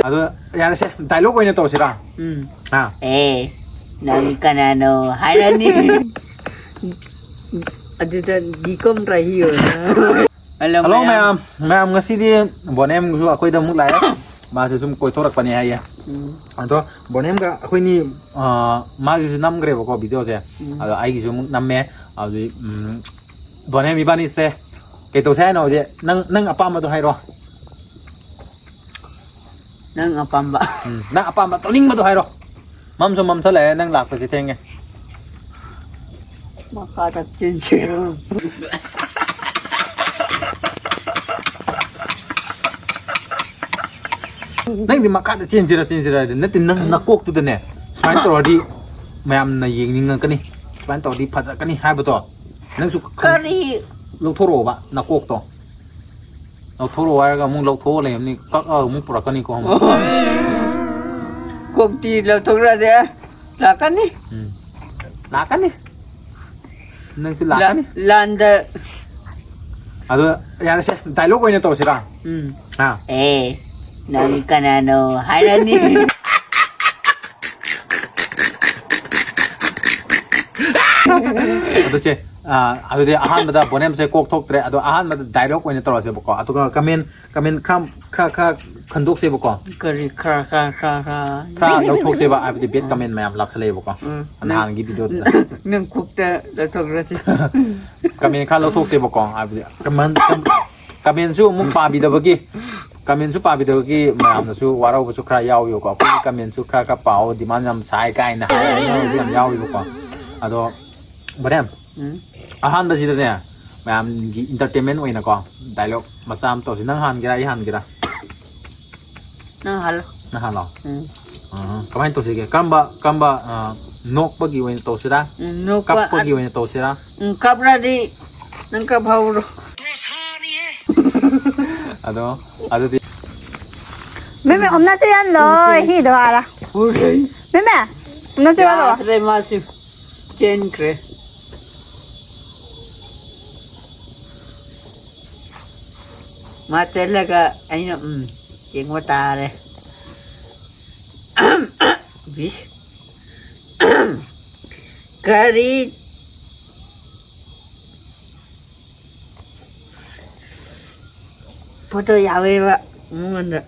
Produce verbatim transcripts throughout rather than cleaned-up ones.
ꯑꯗꯣ ꯌꯥꯔꯦꯁꯦ, ꯗꯥꯏꯂꯣꯛ ꯑꯣꯏꯅ ꯇꯧꯁꯤꯔꯥ? ꯎꯝ꯫ ꯍꯥ? ꯑꯦ, ꯅꯪ ꯀꯅꯥꯅꯣ ꯍꯥꯏꯔꯅꯤ꯫ ꯑꯗꯨꯗ ꯗꯤꯀꯣꯝ ꯇ꯭ꯔꯥꯏ ꯍꯤꯌꯣꯅ꯫ ꯍꯜꯂꯣ, ꯍꯜꯂꯣ ꯃꯌꯥꯝ꯫ ꯃꯌꯥꯝ, ꯃꯌꯥꯝ, ꯉꯁꯤꯗꯤ ꯕꯣꯅꯦꯝꯁꯨ ꯑꯩꯈꯣꯏꯗ ꯑꯃꯨꯛ ꯂꯥꯛꯑꯦ꯫ ꯃꯥꯁꯨ ꯁꯨꯝ ꯀꯣꯏꯊꯣꯔꯛꯄꯅꯦ ꯍꯥꯏꯌꯦ꯫ ꯎꯝ꯫ ꯑꯗꯣ ꯕꯣꯅꯦꯝꯒ ꯑꯩꯈꯣꯏꯅꯤ, ꯑ, ꯃꯥꯒꯤꯁꯨ ꯅꯝꯈ꯭ꯔꯦꯕꯀꯣ ꯚꯤꯗꯤꯑꯣꯁꯦ꯫ ꯎꯝ꯫ ꯑꯗꯣ ꯑꯩꯒꯤꯁꯨ ꯑꯃꯨꯛ ꯅꯝꯃꯦ꯫ ꯑꯗꯨꯗꯤ, ꯎꯝ, ꯕꯣꯅꯦꯝ ꯏꯕꯥꯅꯤꯁꯦ ꯀꯩ ꯇꯧꯁꯦ ꯍꯥꯏꯅꯣ ꯍꯧꯖꯤꯛ? ꯅꯪ, ꯅꯪ ꯑꯄꯥꯝꯕꯗꯣ ꯍꯥꯏꯔꯣ꯫ ꯅꯪ ꯑꯄꯥꯝꯕ꯫ ꯎꯝ, ꯅꯪ ꯑꯄꯥꯝꯕ ꯇꯧꯅꯤꯡꯕꯗꯣ ꯍꯥꯏꯔꯣ꯫ ꯃꯝꯁꯨ ꯃꯝꯁꯜꯂꯛꯑꯦ, ꯅꯪ ꯂꯥꯛꯄꯁꯦ ꯊꯦꯡꯉꯦ꯫ ꯃꯈꯥꯗ ꯆꯦꯟꯁꯤꯔꯣ? ꯅꯪꯗꯤ ꯃꯈꯥꯗ ꯆꯦꯟꯁꯤꯔ, ꯆꯦꯟꯁꯤꯔ ꯍꯥꯏꯗꯤ ꯅꯠꯇꯦ, ꯅꯪ ꯅꯀꯣꯛꯇꯨꯗꯅꯦ ꯁꯨꯃꯥꯏꯅ ꯇꯧꯔꯗꯤ ꯃꯌꯥꯝꯅ ꯌꯦꯡꯅꯤꯡꯉꯛꯀꯅꯤ, ꯁꯨꯃꯥꯏꯅ ꯇꯧꯔꯗꯤ ꯐꯖꯀꯅꯤ ꯍꯥꯏꯕꯗꯣ ꯅꯪꯁꯨ ꯈꯪ-, ꯀꯔꯤ? ꯂꯧꯊꯣꯔꯛꯑꯣꯕ ꯅꯀꯣꯛꯇꯣ꯫ ꯂꯧꯊꯣꯔꯛꯑꯣ ꯍꯥꯏꯔꯒ ꯑꯃꯨꯛ ꯂꯧꯊꯣꯛꯑ ꯂꯩꯔꯝꯅꯤ, ꯀꯛꯑꯒ ꯑꯃꯨꯛ ꯄꯨꯔꯛꯀꯅꯤꯀꯣ ꯑꯃꯨꯛ꯫ ꯀꯣꯛꯇꯤ ꯂꯧꯊꯣꯛꯂꯗꯤ ꯂꯥꯛꯀꯅꯤ꯫ ꯎꯝ꯫ ꯂꯥꯛꯀꯅꯤ꯫ ꯅꯪꯁꯨ ꯂꯥꯛꯀꯅꯤ꯫ ꯂꯥꯟꯗ꯫ ꯑꯗꯣ ꯌꯥꯔꯦꯁꯦ, ꯗꯥꯏꯂꯣꯛ ꯑꯣꯏꯅ ꯇꯧꯁꯤꯔꯥ? ꯎꯝ꯫ ꯍꯥ? ꯑꯦ, ꯅꯪ ꯀꯅꯥꯅꯣ ꯍꯥꯏꯔꯅꯤ꯫ ꯑꯗꯨ ꯁꯦ, ꯑ, ꯑꯗꯨꯗꯤ ꯑꯍꯥꯟꯕꯗ ꯕꯣꯅꯦꯝꯁꯦ ꯀꯣꯛ ꯊꯣꯛꯇ꯭ꯔꯦ꯫ ꯑꯗꯣ ꯑꯍꯥꯟꯕꯗ ꯗꯥꯏꯂꯣꯛ ꯑꯣꯏꯅ ꯇꯧꯔꯁꯦꯕꯀꯣ꯫ ꯑꯗꯨꯒ ꯀꯃꯦꯟ, ꯀꯃꯦꯟ ꯈꯔ, ꯈꯔ, ꯈꯔ ꯈꯟꯗꯣꯛꯁꯦꯕꯀꯣ꯫ ꯀꯔꯤ ꯈꯔ, ꯈꯔ, ꯈꯔ, ꯈꯔ? ꯈꯔ ꯂꯧꯊꯣꯛꯁꯦꯕ, ꯍꯥꯏꯕꯗꯤ ꯕꯦꯠ ꯀꯃꯦꯟ ꯃꯌꯥꯝ ꯂꯥꯛꯁꯜꯂꯛꯑꯦꯕꯀꯣ꯫ ꯎꯝ, ꯅꯪ, ꯅꯍꯥꯟꯒꯤ ꯚꯤꯗꯤꯑꯣꯗꯨꯗ꯫ ꯅꯪ ꯈꯨꯠꯇ ꯂꯧꯊꯣꯛꯈ꯭ꯔꯁꯤ꯫ ꯀꯃꯦꯟ ꯈꯔ ꯂꯧꯊꯣꯛꯁꯦꯕꯀꯣ, ꯍꯥꯏꯕꯗꯤ ꯀꯃꯦꯟ, ꯀꯃꯦꯟꯁꯨ ꯑꯃꯨꯛ ꯄꯥꯕꯤꯗꯕꯒꯤ, ꯀꯃꯦꯟꯁꯨ ꯄꯥꯕꯤꯗꯕꯒꯤ ꯃꯌꯥꯝꯅꯁꯨ ꯋꯥꯔꯧꯕꯁꯨ ꯈꯔ ꯌꯥꯎꯋꯦꯕꯀꯣ꯫ ꯑꯩꯈꯣꯏꯒꯤ ꯀꯃꯦꯟꯁꯨ ꯈꯔ ꯈꯔ ꯄꯥꯎ, ꯗꯤꯃꯥꯟ ꯌꯥꯝ ꯁꯥꯏ ꯀꯥꯏꯅ ꯍꯥꯏꯅꯕꯁꯨ ꯌꯥꯝ ꯌꯥꯎꯋꯦꯕꯀꯣ꯫ ꯑꯗꯣ ꯕꯣꯅꯦꯝ, ꯎꯝ꯫ ꯑꯍꯥꯟꯕꯁꯤꯗꯅꯦ, ꯃꯌꯥꯝꯒꯤ ꯏꯟꯇꯔꯇꯦꯟꯃꯦꯟ ꯑꯣꯏꯅꯀꯣ, ꯗꯥꯏꯂꯣꯛ ꯃꯆꯥ ꯑꯃ ꯇꯧꯁꯤ꯫ ꯅꯪ ꯍꯥꯟꯒꯦꯔꯥ, ꯑꯩ ꯍꯥꯟꯒꯦꯔꯥ? ꯅꯪ ꯍꯥꯜꯂꯣ꯫ ꯅꯪ ꯍꯥꯜꯂꯣ? ꯎꯝ꯫ ꯑ, ꯀꯃꯥꯏꯅ ꯇꯧꯁꯤꯒꯦ? ꯀꯔꯝꯕ, ꯀꯔꯝꯕ, ꯑ, ꯅꯣꯛꯄꯒꯤ ꯑꯣꯏꯅ ꯇꯧꯁꯤꯔꯥ? ꯎꯝ, ꯅꯣꯛꯄ ꯀꯞꯄꯒꯤ ꯑ-, ꯑꯣꯏꯅ ꯇꯧꯁꯤꯔꯥ? ꯎꯝ, ꯀꯞꯂꯗꯤ ꯅꯪ ꯀꯞꯍꯧꯔꯣ꯫ ꯑꯗꯣ, ꯑꯗꯨꯗꯤ ꯃꯦꯃꯦ, ꯑꯝꯅ ꯆꯦꯟꯍꯜꯂꯣ, ꯍꯤꯗꯣ ꯍꯥꯔ꯫ ꯎꯔꯦ꯫ ꯃꯦꯃꯦ, ꯑꯝꯅ ꯆꯦꯟꯍꯜꯂꯣ꯫ ꯌꯥꯗ꯭ꯔꯦ, ꯃꯥꯁꯤ ꯆꯦꯟꯈ꯭ꯔꯦ꯫ ꯃꯥ ꯆꯠꯂꯒ ꯑꯩꯅ, ꯎꯝ, ꯌꯦꯡꯕ ꯇꯥꯔꯦ꯫ ꯕꯤꯁ꯫ ꯀꯔꯤ ꯄꯣꯠꯇꯣ ꯌꯥꯎꯋꯦꯕ ꯃꯉꯣꯟꯗ꯫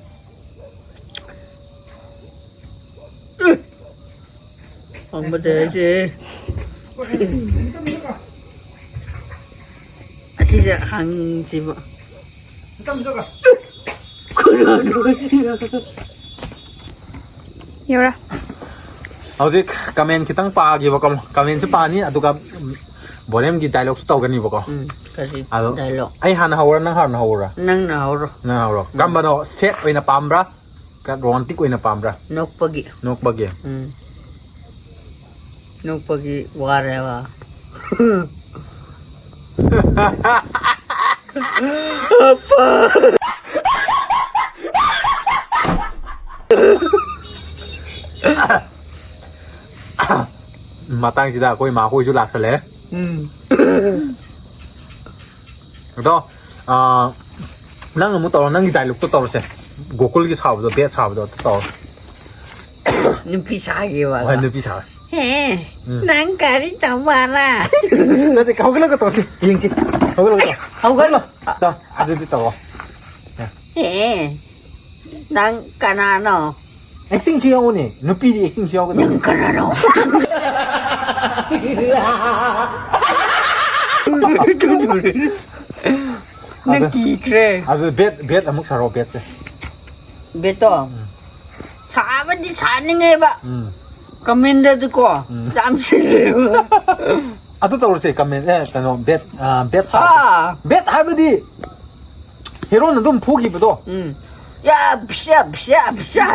ꯍꯪꯕꯗ ꯑꯩꯁꯦ ꯑꯁꯤꯗ ꯍꯪꯁꯤꯕ꯫ ꯌꯧꯔꯦ꯫ ꯍꯧꯖꯤꯛ ꯀꯃꯦꯟ ꯈꯤꯇꯪ ꯄꯥꯒꯦꯕꯀꯣ꯫ ꯀꯃꯦꯟꯁꯨ ꯄꯥꯅꯤ, ꯑꯗꯨꯒ ꯕꯣꯅꯦꯝꯒꯤ ꯗꯥꯏꯂꯣꯛꯁꯨ ꯇꯧꯒꯅꯤꯕꯀꯣ꯫ ꯎꯝ, ꯀꯔꯤ ꯑꯗꯣ ꯗꯥꯏꯂꯣꯛ? ꯑꯩ ꯍꯥꯟꯅ ꯍꯧꯔ, ꯅꯪ ꯍꯥꯟꯅ ꯍꯧꯔ? ꯅꯪꯅ ꯍꯧꯔꯣ꯫ ꯅꯪ ꯍꯧꯔꯣ꯫ ꯎꯝ꯫ ꯀꯔꯝꯕꯅꯣ? ꯁꯦꯠ ꯑꯣꯏꯅ ꯄꯥꯝꯕ꯭ꯔꯥ? ꯔꯣꯃꯥꯟꯇꯤꯛ ꯑꯣꯏꯅ ꯄꯥꯝꯕ꯭ꯔꯥ? ꯅꯣꯛꯄꯒꯤ꯫ ꯅꯣꯛꯄꯒꯤ? ꯎꯝ꯫ ꯅꯣꯛꯄꯒꯤ ꯋꯥꯔꯦꯕ꯫ ꯃꯇꯥꯡꯁꯤꯗ ꯑꯩꯈꯣꯏ ꯃꯥꯈꯣꯏꯁꯨ ꯂꯥꯛꯁꯜꯂꯛꯑꯦ꯫ ꯎꯝ꯫ ꯑꯗꯣ, ꯑꯥ, ꯅꯪ ꯑꯃꯨꯛ ꯇꯧꯔꯣ, ꯅꯪꯒꯤ ꯗꯥꯏꯂꯣꯛꯇꯣ ꯇꯧꯔꯁꯦ꯫ ꯒꯣꯀꯨꯜꯒꯤ ꯁꯥꯕꯗꯣ, ꯕꯦꯠ ꯁꯥꯕꯗꯣ ꯑꯗꯨ ꯇꯧꯔꯣ꯫ ꯅꯨꯄꯤ ꯁꯥꯒꯦꯕ꯫ ꯍꯣꯏ, ꯅꯨꯄꯤ ꯁꯥꯔꯣ꯫ ꯍꯦ, ꯎꯝ꯫ ꯅꯪ ꯀꯔꯤ ꯇꯧꯕꯔꯥ? ꯅꯠꯇꯦ, ꯍꯧꯒꯠꯂꯒ ꯇꯧꯁꯤ, ꯌꯦꯡꯁꯤ꯫ ꯍꯧꯒꯠꯂꯒ ꯇꯧ꯫ ꯍꯧꯒꯠꯂꯣ꯫ ꯇꯧ, ꯑꯗꯨꯗꯤ ꯇꯧꯋꯣ꯫ ꯍꯦ, ꯅꯪ ꯀꯅꯥꯅꯣ? ꯑꯦꯛꯇꯤꯡꯁꯨ ꯌꯥꯎꯕꯅꯦ, ꯅꯨꯄꯤꯗꯤ ꯑꯦꯛꯇꯤꯡꯁꯨ ꯌꯥꯎꯒꯗꯕꯅꯦ꯫ ꯅꯪ ꯀꯅꯥꯅꯣ? ꯅꯪ ꯑꯗꯨ, ꯀꯤꯈ꯭ꯔꯦ꯫ ꯑꯗꯨ ꯕꯦꯠ, ꯕꯦꯠ ꯑꯃꯨꯛ ꯁꯥꯔꯛꯑꯣ, ꯕꯦꯠꯁꯦ꯫ ꯕꯦꯠꯇꯣ? ꯎꯝ꯫ ꯁꯥꯕꯗꯤ ꯁꯥꯅꯤꯡꯉꯦꯕ꯫ ꯎꯝ꯫ ꯀꯃꯦꯟꯗꯗꯤꯀꯣ, ꯎꯝ꯫ ꯌꯥꯝ ꯁꯤꯜꯂꯦꯕ꯫ ꯑꯗꯨ ꯇꯧꯔꯁꯦ, ꯀꯃꯦꯟ, ꯑꯦ, ꯀꯩꯅꯣ, ꯕꯦꯠ, ꯑ, ꯕꯦꯠ ꯁꯥꯔꯁꯦ꯫ ꯍꯥ? ꯕꯦꯠ ꯍꯥꯏꯕꯗꯤ ꯍꯦꯔꯣꯅ ꯑꯗꯨꯝ ꯐꯨꯈꯤꯕꯗꯣ꯫ ꯎꯝ꯫ ꯌꯥ, ꯄꯤꯁꯥ, ꯄꯤꯁꯥ, ꯄꯤꯁꯥ꯫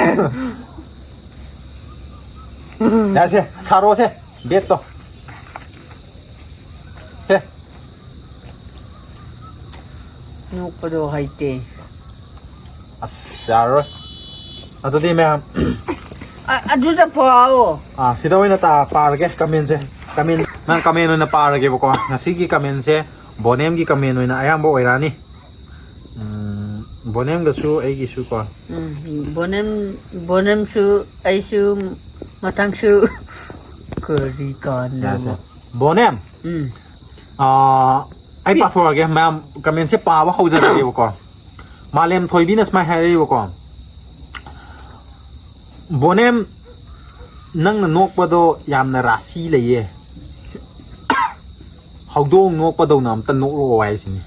ꯌꯥꯁꯦ, ꯁꯥꯔꯣꯁꯦ, ꯕꯦꯠꯇꯣ꯫ ꯁꯦ꯫ ꯅꯣꯛꯄꯗꯣ ꯍꯩꯇꯦ꯫ ꯑꯁ, ꯌꯥꯔꯔꯣꯏ꯫ ꯑꯗꯨꯗꯤ ꯃꯌꯥꯝ꯫ ꯑ-, ꯑꯗꯨꯗ ꯄꯥꯎ꯫ ꯑꯥ, ꯁꯤꯗ ꯑꯣꯏꯅ ꯇꯥ-, ꯄꯥꯔꯒꯦ ꯀꯃꯦꯟꯁꯦ꯫ ꯀꯃꯦꯟ, ꯅꯪ ꯀꯃꯦꯟ ꯑꯣꯏꯅ ꯄꯥꯔꯒꯦꯕꯀꯣ꯫ ꯉꯁꯤꯒꯤ ꯀꯃꯦꯟꯁꯦ ꯕꯣꯅꯦꯝꯒꯤ ꯀꯃꯦꯟ ꯑꯣꯏꯅ ꯑꯌꯥꯝꯕ ꯑꯣꯏꯔꯛꯑꯅꯤ꯫ ꯎꯝ, ꯕꯣꯅꯦꯝꯒꯁꯨ ꯑꯩꯒꯤꯁꯨ ꯀꯣ꯫ ꯎꯝ, ꯕꯣꯅꯦꯝ, ꯕꯣꯅꯦꯝꯁꯨ ꯑꯩꯁꯨ ꯃꯊꯪꯁꯨ ꯀꯔꯤ ꯀꯥꯟꯗ ꯌꯥꯁꯦ꯫ ꯕꯣꯅꯦꯝ! ꯎꯝ꯫ ꯑꯥ, ꯑꯩ ꯄꯥꯊꯣꯔꯛꯑꯒꯦ, ꯃꯌꯥꯝ ꯀꯃꯦꯟꯁꯦ ꯄꯥꯕ ꯍꯧꯖꯔꯒꯦꯕꯀꯣ꯫ ꯃꯥꯂꯦꯝ ꯊꯣꯏꯕꯤꯅ ꯁꯨꯃꯥꯏꯅ ꯍꯥꯏꯔꯛꯏꯕꯀꯣ, "ꯕꯣꯅꯦꯝ, ꯅꯪꯅ ꯅꯣꯛꯄꯗꯣ ꯌꯥꯝꯅ ꯔꯥꯁꯤ ꯂꯩꯌꯦ꯫ ꯍꯧꯗꯣꯡ ꯅꯣꯛꯄꯗꯧꯅ ꯑꯝꯇ ꯅꯣꯛꯂꯛꯑꯣ" ꯍꯥꯏꯁꯤꯅꯤ꯫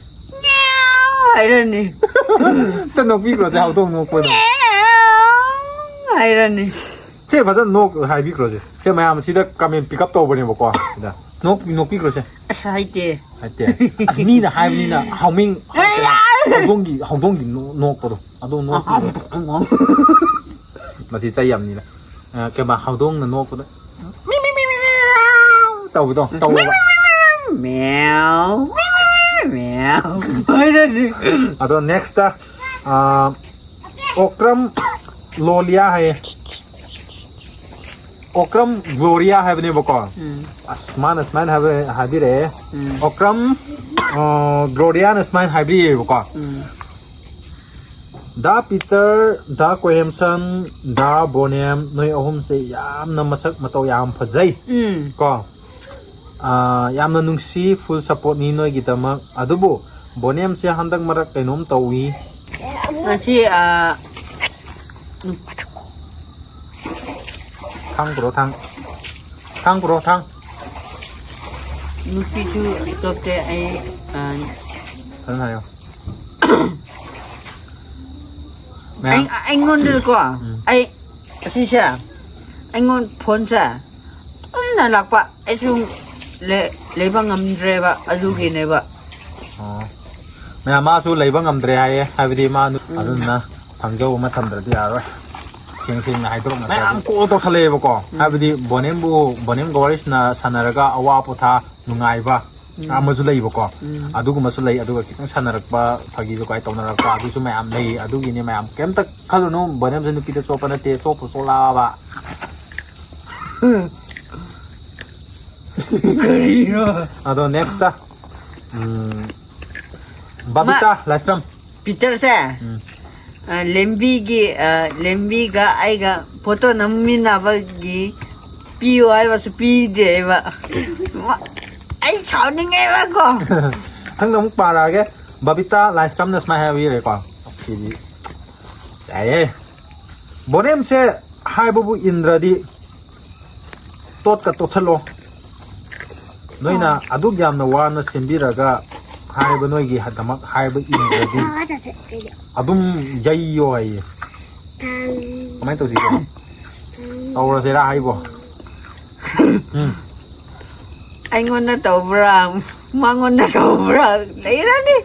ꯍꯥꯏꯔꯅꯤ꯫ "ꯑꯝꯇ ꯅꯣꯛꯄꯤꯈ꯭ꯔꯣꯁꯦ, ꯍꯧꯗꯣꯡ ꯅꯣꯛꯄꯗꯣ꯫ ꯍꯥꯏꯔꯅꯤ꯫ ꯁꯦ, ꯐꯖꯅ ꯅꯣꯛ" ꯍꯥꯏꯕꯤꯈ꯭ꯔꯣꯁꯦ꯫ ꯁꯦ, ꯃꯌꯥꯝ ꯁꯤꯗ ꯀꯃꯦꯟ ꯄꯤꯛ ꯑꯞ ꯇꯧꯕꯅꯦꯕꯀꯣ꯫ ꯁꯤꯗ ꯅꯣꯛ-, ꯅꯣꯛꯄꯤꯈ꯭ꯔꯣꯁꯦ꯫ ꯑꯁ, ꯍꯩꯇꯦ꯫ ꯍꯩꯇꯦ꯫ ꯑꯁ, ꯃꯤꯅ ꯍꯥꯏꯕꯅꯤꯅ ꯍꯥꯎꯃꯤꯡ-, ꯍꯧꯗꯣꯡꯒꯤ, ꯍꯧꯗꯣꯡꯒꯤ ꯅꯣ-, ꯅꯣꯛꯄꯗꯣ꯫ ꯑꯗꯣ ꯅꯣꯛꯄꯤꯈ꯭ꯔꯣ꯫ ꯃꯁꯤ ꯆꯩ ꯌꯥꯝꯅꯤꯅ꯫ ꯑ, ꯀꯩꯕ, ꯍꯧꯗꯣꯡꯅ ꯅꯣꯛꯄꯗ ꯃꯤ, ꯃꯤ, ꯃꯤ, ꯃꯤ, ꯃꯤ, ꯇꯧꯕꯗꯣ ꯇꯧꯋꯦꯕ꯫ ꯃꯦꯎ, ꯃꯦꯎ꯫ ꯍꯥꯏꯔꯅꯤ꯫ ꯑꯗꯣ ꯅꯦꯛꯁꯇ, ꯑ, ꯑꯣꯀ꯭ꯔꯝ ꯂꯣꯂꯤꯌꯥ ꯍꯥꯏꯌꯦ꯫ ꯑꯣꯀ꯭ꯔꯝ ꯒ꯭ꯂꯣꯔꯤꯌꯥ ꯍꯥꯏꯕꯅꯦꯕꯀꯣ꯫ ꯎꯝ꯫ ꯑꯁ, ꯃꯥꯅ ꯁꯨꯃꯥꯏꯅ ꯍꯥꯏꯕ-, ꯍꯥꯏꯕꯤꯔꯛꯑꯦ꯫ ꯎꯝ꯫ ꯑꯣꯀ꯭ꯔꯝ, ꯑ, ꯒ꯭ꯂꯣꯔꯤꯌꯥꯅ ꯁꯨꯃꯥꯏꯅ ꯍꯥꯏꯕꯤꯔꯛꯑꯦꯕꯀꯣ꯫ ꯎꯝ꯫ ꯗꯥ ꯄꯤꯇꯔ, ꯗꯥ ꯀꯣꯍꯦꯝꯁꯟ, ꯗꯥ ꯕꯣꯅꯦꯝ, ꯅꯣꯏ ꯑꯍꯨꯝꯁꯦ ꯌꯥꯝꯅ ꯃꯁꯛ ꯃꯇꯧ ꯌꯥꯝ ꯐꯖꯩ꯫ ꯎꯝ꯫ ꯀꯣ? ꯑꯥ, ꯌꯥꯝꯅ ꯅꯨꯡꯁꯤ, ꯐꯨꯜ ꯁꯞꯄꯣꯔꯠꯅꯤ ꯅꯣꯏꯒꯤꯗꯃꯛ꯫ ꯑꯗꯨꯕꯨ ꯕꯣꯅꯦꯝꯁꯦ ꯍꯟꯗꯛ ꯃꯔꯛ ꯀꯩꯅꯣꯝ ꯇꯧꯏ꯫ ꯉꯁꯤ, ꯑꯥ, ꯊꯥꯡ ꯄꯨꯔꯣ, ꯊꯥꯡ꯫ ꯊꯥꯡ ꯄꯨꯔꯣ, ꯊꯥꯡ꯫ ꯅꯨꯄꯤꯁꯨ ꯆꯣꯞꯇꯦ ꯑꯩ, ꯑꯥ, ꯐꯖꯅ ꯍꯥꯏꯌꯣ꯫ ꯃꯌꯥꯝ꯫ ꯑꯩ-, ꯑꯩꯉꯣꯟꯗꯀꯣ, ꯎꯝ꯫ ꯑꯩ ꯑꯁꯤꯁꯦ, ꯑꯩꯉꯣꯟ ꯐꯣꯟꯁꯦ ꯑꯗꯨꯝꯅ ꯂꯥꯛꯄ, ꯑꯩꯁꯨ ꯂꯦ-, ꯂꯩꯕ ꯉꯝꯗ꯭ꯔꯦꯕ, ꯑꯗꯨꯒꯤꯅꯦꯕ꯫ ꯑꯣ꯫ ꯃꯌꯥꯝ, ꯃꯥꯁꯨ ꯂꯩꯕ ꯉꯝꯗ꯭ꯔꯦ ꯍꯥꯏꯌꯦ, ꯍꯥꯏꯕꯗꯤ ꯃꯥ ꯅꯨ-, ꯎꯝ꯫ ꯑꯗꯨꯅ ꯐꯪꯖꯧ ꯑꯃ ꯊꯝꯗ꯭ꯔꯗꯤ ꯌꯥꯔꯔꯣꯏ꯫ ꯁꯦꯡ ꯁꯦꯡꯅ ꯍꯥꯏꯗꯣꯔꯛꯅ ꯃꯌꯥꯝ ꯀꯣꯜ ꯇꯧꯁꯜꯂꯛꯑꯦꯕꯀꯣ꯫ ꯎꯝ꯫ ꯍꯥꯏꯕꯗꯤ ꯕꯣꯅꯦꯝꯕꯨ, ꯕꯣꯅꯦꯝ ꯒꯣꯋꯥꯔꯤꯁꯅ ꯁꯥꯟꯅꯔꯒ ꯑꯋꯥ ꯄꯣꯊꯥ ꯅꯨꯡꯉꯥꯏꯕ ꯎꯝ꯫ ꯑꯃꯁꯨ ꯂꯩꯕꯀꯣ꯫ ꯎꯝ꯫ ꯑꯗꯨꯒꯨꯝꯕꯁꯨ ꯂꯩ, ꯑꯗꯨꯒ ꯈꯤꯇꯪ ꯁꯥꯟꯅꯔꯛꯄ, ꯐꯥꯒꯤ ꯖꯣꯒꯥꯏ ꯇꯧꯅꯔꯛꯄ, ꯑꯗꯨꯁꯨ ꯃꯌꯥꯝ ꯂꯩ꯫ ꯑꯗꯨꯒꯤꯅꯤ ꯃꯌꯥꯝ, ꯀꯩꯝꯇ ꯈꯜꯂꯨꯅꯨ, ꯕꯣꯅꯦꯝꯁꯦ ꯅꯨꯄꯤꯗ ꯆꯣꯞꯄ ꯅꯠꯇꯦ, ꯆꯣꯞꯄꯨ ꯆꯣꯞꯂꯛꯑꯕ꯫ ꯀꯔꯤꯅꯣ? ꯑꯗꯣ ꯅꯦꯛꯁꯇ, ꯎꯝ, ꯕꯕꯤꯇꯥ ꯃꯥ-, ꯂꯥꯏꯁ꯭ꯔꯝ꯫ ꯄꯤꯛꯆꯔꯁꯦ, ꯎꯝ꯫ ꯑ, ꯂꯦꯝꯕꯤꯒꯤ, ꯑ, ꯂꯦꯝꯕꯤꯒ ꯑꯩꯒ ꯐꯣꯇꯣ ꯅꯝꯃꯤꯟꯅꯕꯒꯤ ꯄꯤꯌꯨ ꯍꯥꯏꯕꯁꯨ ꯄꯤꯗꯦꯕ꯫ ꯃ-, ꯑꯩ ꯁꯥꯎꯅꯤꯡꯉꯦꯕꯀꯣ꯫ ꯅꯪꯅ ꯑꯃꯨꯛ ꯄꯥꯔꯛꯑꯒꯦ꯫ ꯕꯕꯤꯇꯥ ꯂꯥꯏꯁ꯭ꯔꯝꯅ ꯁꯨꯃꯥꯏꯅ ꯍꯥꯏꯕꯤꯔꯦꯀꯣ꯫ ꯁꯤꯗꯤ ꯌꯥꯏꯌꯦ꯫ ꯕꯣꯅꯦꯝꯁꯦ ꯍꯥꯏꯕꯕꯨ ꯏꯟꯗ꯭ꯔꯗꯤ ꯇꯣꯠꯀ ꯇꯣꯠꯁꯜꯂꯣ꯫ ꯅꯣꯏꯅ ꯑꯗꯨꯛ ꯌꯥꯝꯅ ꯋꯥꯅ ꯁꯦꯝꯕꯤꯔꯒ ꯍꯥꯏꯕ ꯅꯣꯏꯒꯤ ꯗꯃꯛ ꯍꯥꯏꯕ ꯏꯟꯗ꯭ꯔꯗꯤ ꯑꯗꯨꯝ ꯌꯩꯌꯣ ꯍꯥꯏꯌꯦ꯫ ꯀꯃꯥꯏꯅ ꯇꯧꯁꯤꯒꯦ? ꯇꯧꯔꯁꯤꯔꯥ ꯍꯥꯏꯕꯣ? ꯎꯝ꯫ ꯑꯩꯉꯣꯟꯗ ꯇꯧꯕ꯭ꯔꯥ, ꯃꯉꯣꯟꯗ ꯇꯧꯕ꯭ꯔꯥ? ꯂꯩꯔꯅꯤ꯫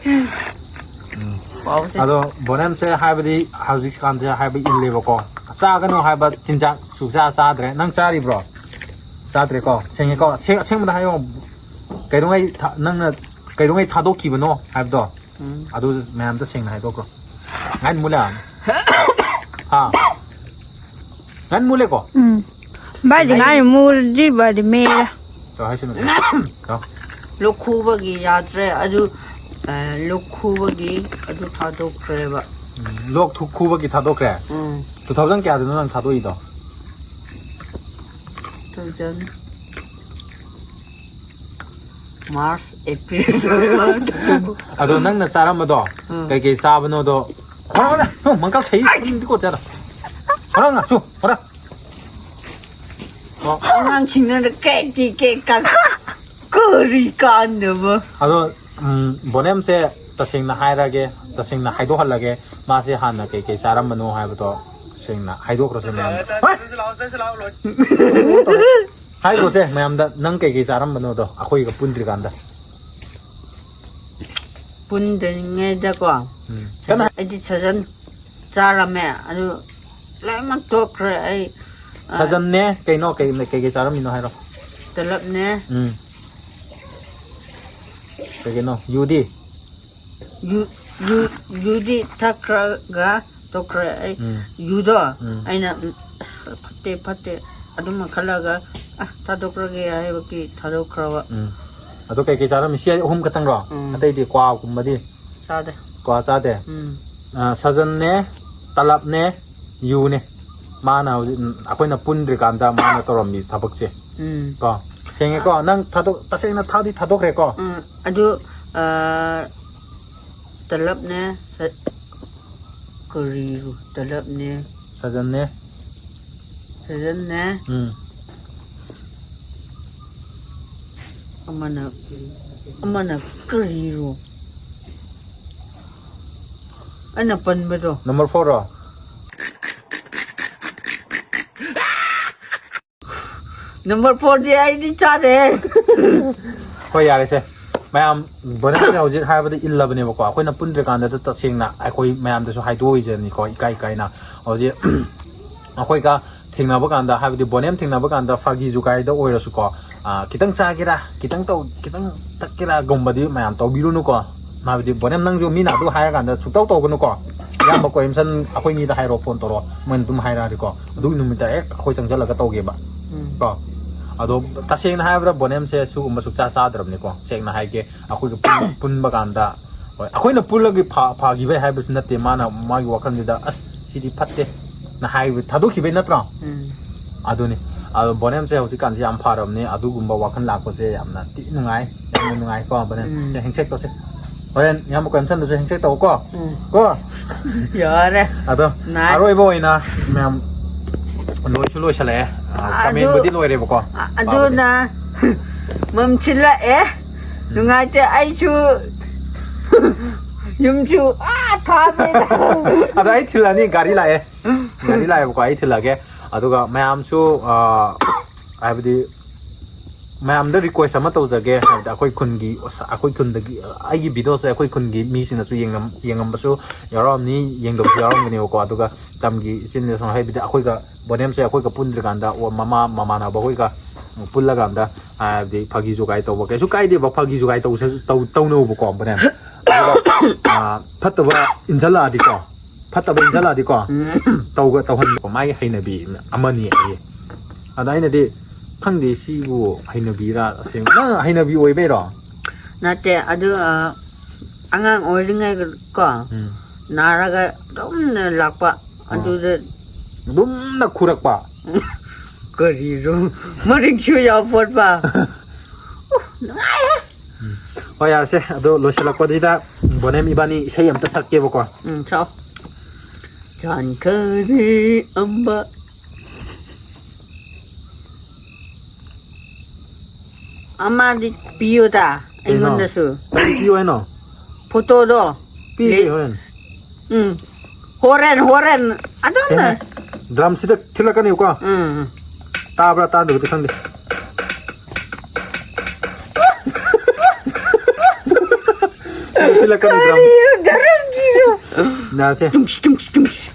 ꯎꯝ꯫ ꯄꯥꯎꯁꯦ꯫ ꯑꯗꯣ ꯕꯣꯅꯦꯝꯁꯦ ꯍꯥꯏꯕꯗꯤ ꯍꯧꯖꯤꯛꯀꯥꯟꯁꯦ ꯍꯥꯏꯕ ꯏꯜꯂꯦꯕꯀꯣ꯫ ꯆꯥꯒꯅꯨ ꯍꯥꯏꯕ ꯆꯤꯟꯖꯥꯛ ꯁꯨꯛꯆꯥ ꯆꯥꯗ꯭ꯔꯦ꯫ ꯅꯪ ꯆꯥꯔꯤꯕ꯭ꯔꯣ? ꯆꯥꯗ꯭ꯔꯦꯀꯣ꯫ ꯁꯦꯡꯉꯦꯀꯣ꯫ ꯁꯦꯡ-, ꯑꯁꯦꯡꯕꯗ ꯍꯥꯏꯌꯣ꯫ ꯀꯩꯗꯧꯉꯩ ꯊ-, ꯅꯪꯅ ꯀꯩꯗꯧꯉꯩ ꯊꯥꯗꯣꯛꯈꯤꯕꯅꯣ ꯍꯥꯏꯕꯗꯣ꯫ ꯎꯝ꯫ ꯑꯗꯨ ꯃꯌꯥꯝꯗ ꯁꯦꯡꯅ ꯍꯥꯏꯗꯣꯛꯈ꯭ꯔꯣ꯫ ꯉꯥꯏ ꯃꯨꯂꯦ꯫ ꯍꯥ? ꯉꯥꯏ ꯃꯨꯂꯦꯀꯣ꯫ ꯎꯝ꯫ ꯚꯥꯏꯗꯤ ꯉꯥꯏ ꯃꯨꯔꯗꯤ ꯚꯥꯏꯗꯤ ꯃꯦꯔ꯫ ꯇꯧ ꯍꯥꯏꯁꯤꯅ꯫ ꯇꯧ꯫ ꯂꯣꯛ ꯈꯨꯕꯒꯤ ꯌꯥꯗ꯭ꯔꯦ꯫ ꯑꯗꯨ, ꯑ, ꯂꯣꯛ ꯈꯨꯕꯒꯤ ꯑꯗꯨ ꯊꯥꯗꯣꯛꯈ꯭ꯔꯦꯕ꯫ ꯎꯝ, ꯂꯣꯛ ꯊꯨ-, ꯈꯨꯕꯒꯤ ꯊꯥꯗꯣꯛꯈ꯭ꯔꯦ꯫ ꯎꯝ꯫ Two thousand ꯀꯌꯥꯗꯅꯣ ꯅꯪ ꯊꯥꯗꯣꯛꯏꯗꯣ? Two thousand March, April꯫ ꯑꯗꯣ ꯅꯪꯅ ꯆꯥꯔꯝꯕꯗꯣ ꯎꯝ꯫ ꯀꯩꯀꯩ ꯆꯥꯕꯅꯣꯗꯣ꯫ ꯍꯣꯔꯥ, ꯍꯣꯔꯥ, ꯍꯣ, ꯃꯪꯀꯜ ꯁꯍꯤ ꯈꯨꯟꯗꯤ ꯀꯣꯠ ꯆꯥꯗ꯫ ꯍꯣꯔꯥ, ꯉꯥ, ꯁꯨ, ꯍꯣꯔꯥ꯫ ꯑꯉꯥꯡꯁꯤꯡꯅ ꯀꯦꯛ ꯀꯦꯛ ꯀꯦꯛ ꯀꯛ-, ꯀꯔꯤ ꯀꯥꯟꯗꯕ꯫ ꯑꯗꯣ, ꯎꯝ, ꯕꯣꯅꯦꯝꯁꯦ ꯇꯁꯦꯡꯅ ꯍꯥꯏꯔꯒꯦ, ꯇꯁꯦꯡꯅ ꯍꯥꯏꯗꯣꯛꯍꯜꯂꯒꯦ꯫ ꯃꯥꯁꯦ ꯍꯥꯟꯅ ꯀꯩꯀꯩ ꯆꯥꯔꯝꯕꯅꯣ ꯍꯥꯏꯕꯗꯣ ꯁꯦꯡꯅ ꯍꯥꯏꯗꯣꯛꯈ꯭ꯔꯁꯦ ꯃꯌꯥꯝꯗ꯫ ꯍꯣꯏ! ꯍꯥꯏꯈꯣꯁꯦ ꯃꯌꯥꯝꯗ, ꯅꯪ ꯀꯩꯀꯩ ꯆꯥꯔꯝꯕꯅꯣꯗꯣ ꯑꯩꯈꯣꯏꯒ ꯄꯨꯟꯗ꯭ꯔꯤꯀꯥꯟꯗ꯫ ꯄꯨꯟꯗ꯭ꯔꯤꯉꯩꯗꯀꯣ꯫ ꯎꯝ꯫ ꯀꯟꯅ ꯍꯥꯏ-, ꯑꯩꯗꯤ ꯁꯖꯟ ꯆꯥꯔꯝꯃꯦ꯫ ꯑꯗꯨ ꯂꯣꯏꯅꯃꯛ ꯇꯣꯛꯈ꯭ꯔꯦ ꯑꯩ꯫ ꯑ, ꯁꯖꯟꯅꯦ, ꯀꯩꯅꯣ, ꯀꯩ, ꯀꯩꯀꯩ ꯆꯥꯔꯝꯃꯤꯅꯣ ꯍꯥꯏꯔꯣ꯫ ꯇꯂꯞꯅꯦ꯫ ꯎꯝ꯫ ꯀꯩ ꯀꯩꯅꯣ? ꯌꯨꯗꯤ? ꯌꯨ-, ꯌꯨ-, ꯌꯨꯗꯤ ꯊꯛꯈ꯭ꯔꯒ ꯇꯣꯛꯈ꯭ꯔꯦ ꯑꯩ꯫ ꯎꯝ꯫ ꯌꯨꯗꯣ ꯎꯝ꯫ ꯑꯩꯅ, "ꯎꯝ, ꯑꯁ, ꯐꯠꯇꯦ, ꯐꯠꯇꯦ," ꯑꯗꯨꯝ ꯈꯜꯂꯒ, "ꯑ, ꯊꯥꯗꯣꯛꯈ꯭ꯔꯒꯦ," ꯍꯥꯏꯕꯒꯤ ꯊꯥꯗꯣꯛꯈ꯭ꯔꯕ꯫ ꯎꯝ꯫ ꯑꯗꯣ ꯀꯩꯀꯩ ꯆꯥꯔꯝꯃꯤ? ꯁꯤ ꯑꯍꯨꯝ ꯈꯛꯇꯪꯔꯣ? ꯎꯝ꯫ ꯑꯇꯩꯗꯤ, ꯀ꯭ꯋꯥꯒꯨꯝꯕꯗꯤ? ꯆꯥꯗꯦ꯫ ꯀ꯭ꯋꯥ ꯆꯥꯗꯦ꯫ ꯎꯝ ꯑ, ꯁꯖꯟꯅꯦ, ꯇꯂꯞꯅꯦ, ꯌꯨꯅꯦ꯫ ꯃꯥꯅ ꯍꯧꯖꯤꯛ, ꯎꯝ, ꯑꯩꯈꯣꯏꯅ ꯄꯨꯟꯗ꯭ꯔꯤꯀꯥꯟꯗ ꯃꯥꯅ ꯇꯧꯔꯝꯃꯤ ꯊꯕꯛꯁꯦ꯫ ꯎꯝ ꯀꯣ, ꯁꯦꯡꯉꯦꯀꯣ? ꯅꯪ ꯊꯥꯗꯣꯛ, ꯇꯁꯦꯡꯅ ꯊꯥꯗꯤ ꯊꯥꯗꯣꯛꯈ꯭ꯔꯦꯀꯣ? ꯎꯝ ꯑꯗꯨ ꯑ, ꯇꯂꯞꯅꯦ꯫ ꯁ- ꯀꯔꯤꯔꯣ? ꯇꯂꯞꯅꯦ꯫ ꯁꯖꯟꯅꯦ꯫ ꯁꯖꯟꯅꯦ꯫ ꯎꯝ ꯑꯃꯅ ꯑꯃꯅ ꯀꯔꯤꯔꯣ? ꯑꯩꯅ ꯄꯟꯕꯗꯣ꯫ ꯅꯝꯕꯔ ꯐꯣꯔꯔꯣ? ꯅꯝꯕꯔ ꯐꯣꯔꯗꯤ ꯑꯩꯗꯤ ꯆꯥꯗꯦ꯫ ꯍꯣꯏ, ꯌꯥꯔꯦꯁꯦ꯫ ꯃꯌꯥꯝ, ꯕꯣꯅꯦꯝꯁꯦ ꯍꯧꯖꯤꯛ ꯍꯥꯏꯕꯗ ꯏꯜꯂꯕꯅꯦꯕꯀꯣ꯫ ꯑꯩꯈꯣꯏꯅ ꯄꯨꯟꯗ꯭ꯔꯤꯀꯥꯟꯗꯗ ꯇꯁꯦꯡꯅ ꯑꯩꯈꯣꯏ ꯃꯌꯥꯝꯗꯁꯨ ꯍꯥꯏꯗꯣꯛꯑꯣꯏꯖꯅꯤꯀꯣ, ꯏꯀꯥꯏ ꯏꯀꯥꯏꯅ꯫ ꯍꯧꯖꯤꯛ ꯑꯩꯈꯣꯏꯒ ꯊꯦꯡꯅꯕ ꯀꯥꯟꯗ, ꯍꯥꯏꯕꯗꯤ ꯕꯣꯅꯦꯝ ꯊꯦꯡꯅꯕ ꯀꯥꯟꯗ ꯐꯥꯒꯤ ꯖꯨꯒꯥꯏꯗ ꯑꯣꯏꯔꯁꯨꯀꯣ, ꯑ, "ꯈꯤꯇꯪ ꯆꯥꯒꯦꯔꯥ, ꯈꯤꯇꯪ ꯇꯧ, ꯈꯤꯇꯪ ꯊꯛꯀꯦꯔꯥꯒꯨꯝꯕꯗꯤ ꯃꯌꯥꯝ ꯇꯧꯕꯤꯔꯨꯅꯨꯀꯣ"꯫ ꯍꯥꯏꯕꯗꯤ ꯕꯣꯅꯦꯝ, ꯅꯪꯁꯨ ꯃꯤꯅ ꯑꯗꯨ ꯍꯥꯏꯔꯀꯥꯟꯗ ꯁꯨꯛꯇꯧ ꯇꯧꯒꯅꯨꯀꯣ꯫ ꯏꯌꯥꯝꯕ ꯀꯣꯏꯝꯁꯟ ꯑꯩꯈꯣꯏ ꯃꯤꯗ ꯍꯥꯏꯔꯣ, ꯐꯣꯟ ꯇꯧꯔꯣ, ꯃꯣꯏꯅ ꯑꯗꯨꯝ ꯍꯥꯏꯔꯛꯑꯗꯤꯀꯣ, ꯑꯗꯨꯒꯤ ꯅꯨꯃꯤꯠꯇ ꯍꯦꯛ ꯑꯩꯈꯣꯏ ꯆꯪꯁꯤꯜꯂꯒ ꯇꯧꯒꯦꯕ꯫ ꯎꯝ ꯀꯣ꯫ ꯑꯗꯣ ꯇꯁꯦꯡꯅ ꯍꯥꯏꯔꯕꯗ ꯕꯣꯅꯦꯝꯁꯦ ꯁꯤꯒꯨꯝꯕ ꯁꯨꯛꯆꯥ ꯆꯥꯗ꯭ꯔꯕꯅꯤꯀꯣ, ꯁꯦꯡꯅ ꯍꯥꯏꯒꯦ꯫ ꯑꯩꯈꯣꯏꯒ ꯄꯨꯟ- ꯄꯨꯟꯕ ꯀꯥꯟꯗ, ꯍꯣꯏ, ꯑꯩꯈꯣꯏꯅ ꯄꯨꯜꯂꯒ ꯐꯥ- ꯐꯥꯈꯤꯕꯩ ꯍꯥꯏꯕꯁꯨ ꯅꯠꯇꯦ, ꯃꯥꯅ ꯃꯥꯒꯤ ꯋꯥꯈꯜꯁꯤꯗ "ꯑꯁ, ꯁꯤꯗꯤ ꯐꯠꯇꯦ" ꯅ ꯍꯥꯏꯕ ꯊꯥꯗꯣꯛꯈꯤꯕꯩ ꯅꯠꯇ꯭ꯔꯣ? ꯎꯝ ꯑꯗꯨꯅꯤ꯫ ꯑꯗꯣ ꯕꯣꯅꯦꯝꯁꯦ ꯍꯧꯖꯤꯛꯀꯥꯟꯁꯦ ꯌꯥꯝ ꯐꯔꯕꯅꯤ꯫ ꯑꯗꯨꯒꯨꯝꯕ ꯋꯥꯈꯜ ꯂꯥꯛꯄꯁꯦ ꯌꯥꯝꯅ ꯊꯤ ꯅꯨꯡꯉꯥꯏ, ꯌꯥꯝꯅ ꯅꯨꯡꯉꯥꯏꯀꯣ ꯕꯣꯅꯦꯝ꯫ ꯎꯝ꯫ ꯁꯦ, ꯍꯦꯡꯁꯦꯛ ꯇꯧꯁꯦ꯫ ꯍꯣꯔꯦꯟ ꯏꯌꯥꯝꯕ ꯀꯣꯏꯝꯁꯟꯗꯁꯨ ꯍꯦꯡꯁꯦꯛ ꯇꯧꯀꯣ꯫ ꯎꯝ ꯀꯣ꯫ ꯌꯥꯔꯦ꯫ ꯑꯗꯣ ꯅꯥꯏ꯫ ꯑꯔꯣꯏꯕ ꯑꯣꯏꯅ ꯃꯌꯥꯝ, ꯂꯣꯏꯁꯨ ꯂꯣꯏꯁꯜꯂꯛꯑꯦ꯫ ꯑ, ꯑꯗꯨ- ꯀꯃꯦꯟꯕꯨꯗꯤ ꯂꯣꯏꯔꯦꯕꯀꯣ꯫ ꯑ- ꯑꯗꯨꯅ ꯃꯝꯁꯤꯜꯂꯛꯑꯦ꯫ ꯅꯨꯡꯉꯥꯏꯇꯦ꯫ ꯑꯩꯁꯨ ꯌꯨꯝꯁꯨ ꯑꯥ ꯊꯥꯗꯦꯗ꯫ ꯑꯗꯣ ꯑꯩ ꯊꯤꯜꯂꯅꯤ, ꯒꯥꯔꯤ ꯂꯥꯛꯑꯦ꯫ ꯒꯥꯔꯤ ꯂꯥꯛꯑꯦꯕꯀꯣ, ꯑꯩ ꯊꯤꯜꯂꯛꯑꯒꯦ꯫ ꯑꯗꯨꯒ ꯃꯌꯥꯝꯁꯨ, ꯑ, ꯍꯥꯏꯕꯗꯤ ꯃꯌꯥꯝꯗ ꯔꯤꯀ꯭ꯋꯦꯁ ꯑꯃ ꯇꯧꯖꯒꯦ꯫ ꯍꯥꯏꯕꯗꯤ ꯑꯩꯈꯣꯏ ꯈꯨꯟꯒꯤ, ꯑꯩꯈꯣꯏ ꯈꯨꯟꯗꯒꯤ, ꯑꯩꯒꯤ ꯚꯤꯗꯤꯑꯣꯁꯦ ꯑꯩꯈꯣꯏ ꯈꯨꯟꯒꯤ ꯃꯤꯁꯤꯡꯅꯁꯨ ꯌꯦꯡꯉꯝ-, ꯌꯦꯡꯉꯝꯕꯁꯨ ꯌꯥꯎꯔꯝꯅꯤ, ꯌꯦꯡꯗꯕꯁꯨ ꯌꯥꯎꯔꯝꯒꯅꯦꯕꯀꯣ꯫ ꯑꯗꯨꯒ ꯇꯝꯒꯤ ꯏꯆꯤꯟ ꯏꯅꯥꯎꯁꯤꯡ, ꯍꯥꯏꯕꯗꯤ ꯑꯩꯈꯣꯏꯒ ꯕꯣꯅꯦꯝꯁꯦ ꯑꯩꯈꯣꯏꯒ ꯄꯨꯟꯗ꯭ꯔꯤꯀꯥꯟꯗ, ꯑꯣ, ꯃꯃꯥ ꯃꯃꯥꯟꯅꯕ ꯑꯩꯈꯣꯏꯒ ꯄꯨꯜꯂꯀꯥꯟꯗ, ꯍꯥꯏꯕꯗꯤ ꯐꯥꯒꯤ ꯖꯨꯒꯥꯏ ꯇꯧꯕ ꯀꯩꯁꯨ ꯀꯥꯏꯗꯦꯕ, ꯐꯥꯒꯤ ꯖꯨꯒꯥꯏ ꯇꯧꯁ-, ꯇꯧ-, ꯇꯧꯅꯧꯕꯀꯣ ꯕꯣꯅꯦꯝ꯫ ꯑꯗꯨꯒ, ꯑ, ꯐꯠꯇꯕ ꯏꯟꯁꯤꯜꯂꯛꯑꯗꯤꯀꯣ, ꯐꯠꯇꯕ ꯏꯟꯁꯤꯜꯂꯛꯑꯗꯤꯀꯣ, ꯇꯧꯒ-, ꯇꯧꯍꯟꯕꯀꯣ, ꯃꯥꯒꯤ ꯍꯩꯅꯕꯤ ꯑꯃꯅꯤ ꯑꯩ꯫ ꯑꯗ ꯑꯩꯅꯗꯤ ꯈꯪꯗꯦ ꯁꯤꯕꯨ ꯍꯩꯅꯕꯤꯔꯥ ꯑꯁꯦꯡꯕ꯫ ꯅꯪ ꯍꯩꯅꯕꯤ ꯑꯣꯏꯕꯩꯔꯣ? ꯅꯠꯇꯦ ꯑꯗꯨ ꯑ, ꯑꯉꯥꯡ ꯑꯣꯏꯔꯤꯉꯩꯗ ꯀꯣ, ꯎꯝ꯫ ꯅꯥꯔꯒ ꯑꯗꯨꯝ ꯂꯥꯛꯄ꯫ ꯑꯣ꯫ ꯑꯗꯨꯗ ꯑꯗꯨꯝꯅ ꯈꯨꯔꯛꯄ꯫ ꯀꯔꯤꯔꯣ? ꯃꯔꯤꯛꯁꯨ ꯌꯥꯎꯄꯣꯠꯄ꯫ ꯎ, ꯅꯨꯡꯉꯥꯏꯍꯦ꯫ ꯎꯝ꯫ ꯍꯣꯏ, ꯌꯥꯔꯁꯦ꯫ ꯑꯗꯣ ꯂꯣꯏꯁꯤꯜꯂꯛꯄꯗꯨꯗ ꯕꯣꯅꯦꯝ ꯏꯕꯥꯅꯤ ꯏꯁꯩ ꯑꯝꯇ ꯁꯛꯀꯦꯕꯀꯣ꯫ ꯎꯝ, ꯁꯛꯑꯣ꯫ ꯆꯥꯟꯈꯔꯦ ꯑꯝꯕ꯫ ꯑꯃꯗꯤ ꯄꯤꯌꯨꯗ, ꯀꯩꯅꯣ? ꯑꯩꯉꯣꯟꯗꯁꯨ꯫ ꯀꯔꯤ ꯄꯤꯌꯨ ꯍꯥꯏꯅꯣ? ꯐꯣꯇꯣꯗꯣ꯫ ꯄꯤꯒꯦ ꯂꯦ-, ꯍꯣꯔꯦꯟ꯫ ꯎꯝ꯫ ꯍꯣꯔꯦꯟ, ꯍꯣꯔꯦꯟ꯫ ꯑꯗꯨꯝꯅ꯫ ꯀꯩꯅꯣ? ꯗ꯭ꯔꯝꯁꯤꯗ ꯊꯤꯜꯂꯛꯀꯅꯤꯀꯣ? ꯎꯝ꯫ ꯇꯥꯕ꯭ꯔꯥ ꯇꯥꯗꯕꯗꯤ ꯈꯪꯗꯦ꯫ ꯊꯤꯜꯂꯛꯀꯅꯤ ꯗ꯭ꯔꯝ꯫ ꯀꯔꯤꯅꯣ ꯗ꯭ꯔꯝꯁꯤꯅ? ꯌꯥꯁꯦ꯫ ꯇꯨꯡꯁ, ꯇꯨꯡꯁ, ꯇꯨꯡꯁ꯫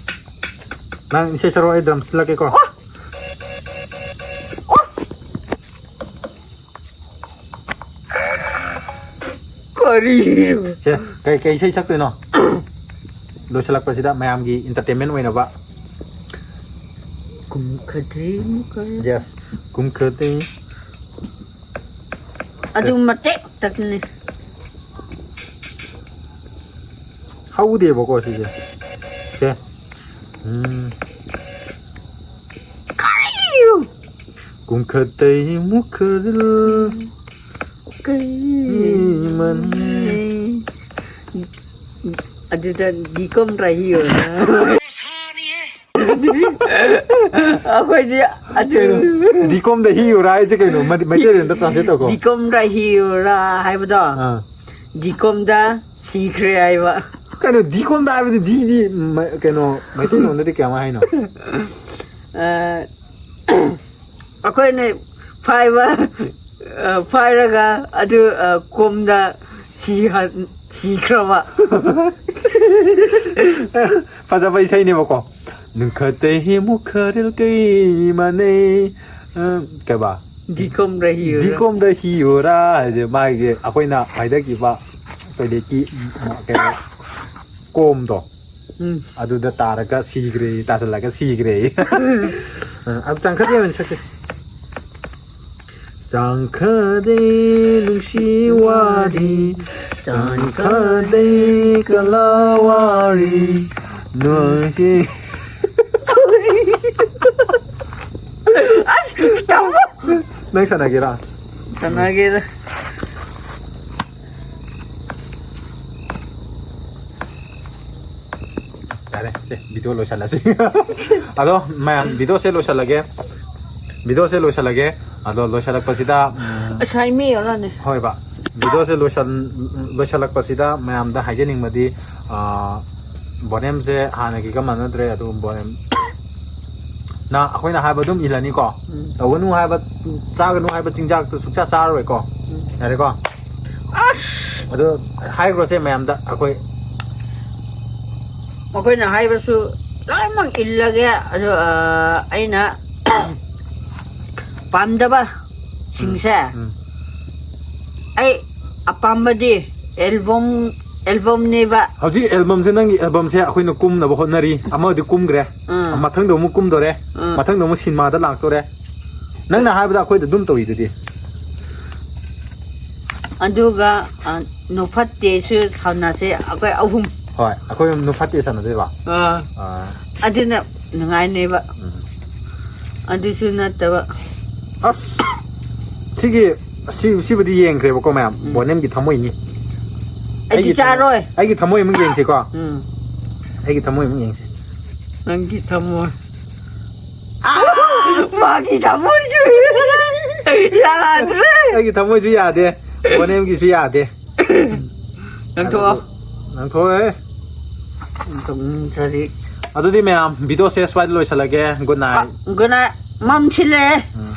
ꯅꯪ ꯏꯁꯩ ꯁꯛꯔꯛꯑꯣ, ꯑꯩ ꯗ꯭ꯔꯝ ꯊꯤꯜꯂꯛꯀꯦꯀꯣ꯫ ꯑꯣ! ꯑꯣ! ꯀꯔꯤꯅꯣ? ꯁꯦ, ꯀꯩ, ꯀꯩ ꯏꯁꯩ ꯁꯛꯇꯣꯏꯅꯣ? ꯂꯣꯏꯁꯤꯜꯂꯛꯄꯁꯤꯗ ꯃꯌꯥꯝꯒꯤ entertainment ꯑꯣꯏꯅꯕ꯫ ꯀꯨꯝꯈꯗ꯭ꯔꯤ ꯑꯃꯨꯛꯀ꯫ Yes, ꯀꯨꯝꯈꯗ꯭ꯔꯤ꯫ ꯑꯗꯨ ꯃꯇꯦꯛ ꯇꯛꯅꯤ꯫ ꯍꯧꯗꯦꯕꯀꯣ ꯁꯤꯁꯦ꯫ ꯁꯦ꯫ ꯎꯝ꯫ ꯀꯔꯤꯅꯣ? ꯀꯨꯝꯈꯠꯇꯩ ꯃꯨꯈꯔꯤꯜ ꯀꯩ ꯃꯅꯤ꯫ ꯑꯗꯨꯗ ꯗꯤꯀꯣꯝ ꯔꯍꯤ ꯑꯣꯏꯅ꯫ ꯑꯩꯈꯣꯏꯗꯤ ꯑꯗꯨ ꯀꯩꯅꯣ? ꯗꯤꯀꯣꯝꯗ ꯍꯤ ꯑꯣꯏꯔꯥ ꯍꯥꯏꯁꯦ ꯀꯩꯅꯣ? ꯃꯩ-, ꯃꯩꯇꯩꯂꯣꯟꯗ translate ꯇꯧꯀꯣ꯫ ꯗꯤꯀꯣꯝ ꯔꯍꯤ ꯑꯣꯏꯔꯥ ꯍꯥꯏꯕꯗꯣ꯫ ꯑꯥ꯫ ꯗꯤꯀꯣꯝꯗ ꯁꯤꯈ꯭ꯔꯦ ꯍꯥꯏꯕ꯫ ꯀꯩꯅꯣ, ꯗꯤꯀꯣꯝꯗ ꯍꯥꯏꯕꯗꯤ ꯗꯤꯗꯤ ꯃ-, ꯀꯩꯅꯣ, ꯃꯩꯇꯩꯂꯣꯟꯗꯗꯤ ꯀꯌꯥꯃꯨꯛ ꯍꯥꯏꯅꯣ? ꯑ, ꯑꯩꯈꯣꯏꯅ ꯐꯥꯏꯕ, ꯑ, ꯐꯥꯏꯔꯒ ꯑꯗꯨ, ꯑ, ꯀꯣꯝꯗ ꯁꯤꯍꯟ-, ꯁꯤꯈ꯭ꯔꯕ꯫ ꯐꯖꯕ ꯏꯁꯩꯅꯦꯕꯀꯣ꯫ ꯅꯨꯡꯈꯠꯇꯩ ꯍꯤ ꯃꯨꯈꯔꯤꯜ ꯀꯩ ꯃꯥꯟꯅꯩ꯫ ꯑ, ꯀꯩꯕꯥ? ꯗꯤꯀꯣꯝ ꯔꯍꯤ ꯑꯣꯏꯔꯥ꯫ ꯗꯤꯀꯣꯝꯗ ꯍꯤ ꯑꯣꯏꯔꯥ ꯍꯥꯏꯁꯦ ꯃꯥꯒꯤ ꯑꯩꯈꯣꯏꯅ ꯍꯥꯏꯗꯈꯤꯕ toilet ꯀꯤ, ꯎꯝ, ꯀꯩꯅꯣ, ꯀꯣꯝꯗꯣ꯫ ꯎꯝ꯫ ꯑꯗꯨꯗ ꯇꯥꯔꯒ ꯁꯤꯈ꯭ꯔꯦ, ꯇꯥꯁꯜꯂꯒ ꯁꯤꯈ꯭ꯔꯦ꯫ ꯑ, ꯑꯗꯨ ꯆꯥꯡꯈꯠꯇꯦ ꯑꯣꯏꯅ ꯁꯛꯀꯦ꯫ ꯆꯥꯡꯈꯠꯇꯦ ꯅꯨꯡꯁꯤ ꯋꯥꯔꯤ꯫ ꯇꯥꯡꯈꯗꯩ ꯀꯂꯥꯋꯥꯔꯤ ꯅꯣꯏꯒꯤ꯫ ꯑꯁ, ꯇꯧ꯫ ꯅꯪ ꯁꯥꯟꯅꯒꯦꯔꯥ? ꯁꯥꯟꯅꯒꯦꯔꯥ? ꯌꯥꯔꯦ, ꯁꯦ, ꯚꯤꯗꯤꯑꯣ ꯂꯣꯏꯁꯤꯜꯂꯁꯤ꯫ ꯑꯗꯣ ꯃꯌꯥꯝ, ꯚꯤꯗꯤꯑꯣꯁꯦ ꯂꯣꯏꯁꯤꯜꯂꯒꯦ꯫ ꯚꯤꯗꯤꯑꯣꯁꯦ ꯂꯣꯏꯁꯤꯜꯂꯒꯦ꯫ ꯑꯗꯣ ꯂꯣꯏꯁꯤꯜꯂꯛꯄꯁꯤꯗ, ꯎꯝ, ꯑꯁ, ꯍꯥꯏ ꯃꯤ ꯌꯧꯔꯛꯑꯅꯤ꯫ ꯍꯣꯏꯕ꯫ ꯚꯤꯗꯤꯑꯣꯁꯦ ꯂꯣꯏꯁꯤꯟ-, ꯂꯣꯏꯁꯤꯜꯂꯛꯄꯁꯤꯗ ꯃꯌꯥꯝꯗ ꯍꯥꯏꯖꯅꯤꯡꯕꯗꯤ, ꯑꯥ, ꯕꯣꯅꯦꯝꯁꯦ ꯍꯥꯟꯅꯒꯤꯒ ꯃꯥꯟꯅꯗ꯭ꯔꯦ꯫ ꯑꯗꯨ ꯕꯣꯅꯦꯝ ꯅ ꯑꯩꯈꯣꯏꯅ ꯍꯥꯏꯕ ꯑꯗꯨꯝ ꯏꯜꯂꯅꯤꯀꯣ꯫ ꯎꯝ꯫ ꯇꯧꯒꯅꯨ ꯍꯥꯏꯕ, ꯆꯥꯒꯅꯨ ꯍꯥꯏꯕ ꯆꯤꯟꯖꯥꯛꯇꯨ ꯁꯨꯡꯆꯥ ꯆꯥꯔꯔꯣꯏꯀꯣ꯫ ꯎꯝ꯫ ꯌꯥꯔꯦꯀꯣ? ꯑꯁ! ꯑꯗꯨ ꯍꯥꯏꯈ꯭ꯔꯣꯁꯦ ꯃꯌꯥꯝꯗ ꯑꯩꯈꯣꯏ꯫ ꯃꯈꯣꯏꯅ ꯍꯥꯏꯕꯁꯨ ꯂꯣꯏꯅꯃꯛ ꯏꯜꯂꯒꯦ꯫ ꯑꯗꯨ, ꯑ, ꯑꯩꯅ ꯄꯥꯝꯗꯕꯁꯤꯡꯁꯦ, ꯎꯝ꯫ ꯑꯩ ꯑꯄꯥꯝꯕꯗꯤ ꯑꯦꯜꯕꯝ, ꯑꯦꯜꯕꯝꯅꯦꯕ꯫ ꯍꯧꯖꯤꯛ ꯑꯦꯜꯕꯝꯁꯦ, ꯅꯪꯒꯤ ꯑꯦꯜꯕꯝꯁꯦ ꯑꯩꯈꯣꯏꯅ ꯀꯨꯝꯅꯕ ꯍꯣꯠꯅꯔꯤ꯫ ꯑꯃꯗꯤ ꯀꯨꯝꯈ꯭ꯔꯦ꯫ ꯎꯝ꯫ ꯃꯊꯪꯗ ꯑꯃꯨꯛ ꯀꯨꯝꯗꯣꯔꯦ꯫ ꯎꯝ꯫ ꯃꯊꯪꯗ ꯑꯃꯨꯛ ꯁꯤꯅꯦꯃꯥꯗ ꯂꯥꯛꯇꯣꯔꯦ꯫ ꯅꯪꯅ ꯍꯥꯏꯕꯗ ꯑꯩꯈꯣꯏꯗ ꯑꯗꯨꯝ ꯇꯧꯏꯗꯨꯗꯤ꯫ ꯑꯗꯨꯒ, ꯑ, ꯅꯣꯐꯠꯇꯦꯁꯨ ꯁꯥꯟꯅꯁꯦ ꯑꯩꯈꯣꯏ ꯑꯍꯨꯝ꯫ ꯍꯣꯏ, ꯑꯩꯈꯣꯏ ꯑꯍꯨꯝ ꯅꯣꯐꯠꯇꯦ ꯁꯥꯟꯅꯗꯣꯏꯕ? ꯑꯥ꯫ ꯑꯥ꯫ ꯑꯗꯨꯅ ꯅꯨꯡꯉꯥꯏꯅꯦꯕ꯫ ꯎꯝ꯫ ꯑꯗꯨꯁꯨ ꯅꯠꯇꯕ꯫ ꯑꯁ, ꯁꯤꯒꯤ, ꯁꯤ, ꯁꯤꯕꯨꯗꯤ ꯌꯦꯡꯈ꯭ꯔꯦꯕꯀꯣ ꯃꯌꯥꯝ꯫ ꯎꯝ꯫ ꯕꯣꯅꯦꯝꯒꯤ ꯊꯃꯣꯏꯅꯤ꯫ ꯑꯩꯗꯤ ꯑꯩꯒꯤ ꯊꯃꯣꯏ-, ꯆꯥꯔꯣꯏ꯫ ꯑꯩꯒꯤ ꯊꯃꯣꯏ ꯑꯃꯨꯛ ꯌꯦꯡꯁꯤꯀꯣ꯫ ꯎꯝ꯫ ꯑꯩꯒꯤ ꯊꯃꯣꯏ ꯑꯃꯨꯛ ꯌꯦꯡꯁꯤ꯫ ꯅꯪꯒꯤ ꯊꯃꯣꯏ꯫ ꯃꯥꯒꯤ ꯊꯃꯣꯏꯁꯨ ꯌꯥꯗ꯭ꯔꯦ꯫ ꯑꯩꯒꯤ ꯊꯃꯣꯏꯁꯨ ꯌꯥꯗꯦ, ꯕꯣꯅꯦꯝꯒꯤꯁꯨ ꯌꯥꯗꯦ꯫ ꯅꯪꯊꯣꯛꯑꯣ꯫ ꯅꯪꯊꯣꯛꯑꯣꯍꯦ꯫ ꯇꯨꯝꯖꯔꯤ꯫ ꯑꯗꯨꯗꯤ ꯃꯌꯥꯝ, ꯚꯤꯗꯤꯑꯣꯁꯦ ꯁ꯭ꯋꯥꯏꯗ ꯂꯣꯏꯁꯤꯜꯂꯒꯦ꯫ Good night꯫ ꯑ, good night꯫ ꯃꯝꯁꯤꯜꯂꯛꯑꯦ꯫ ꯎꯝ꯫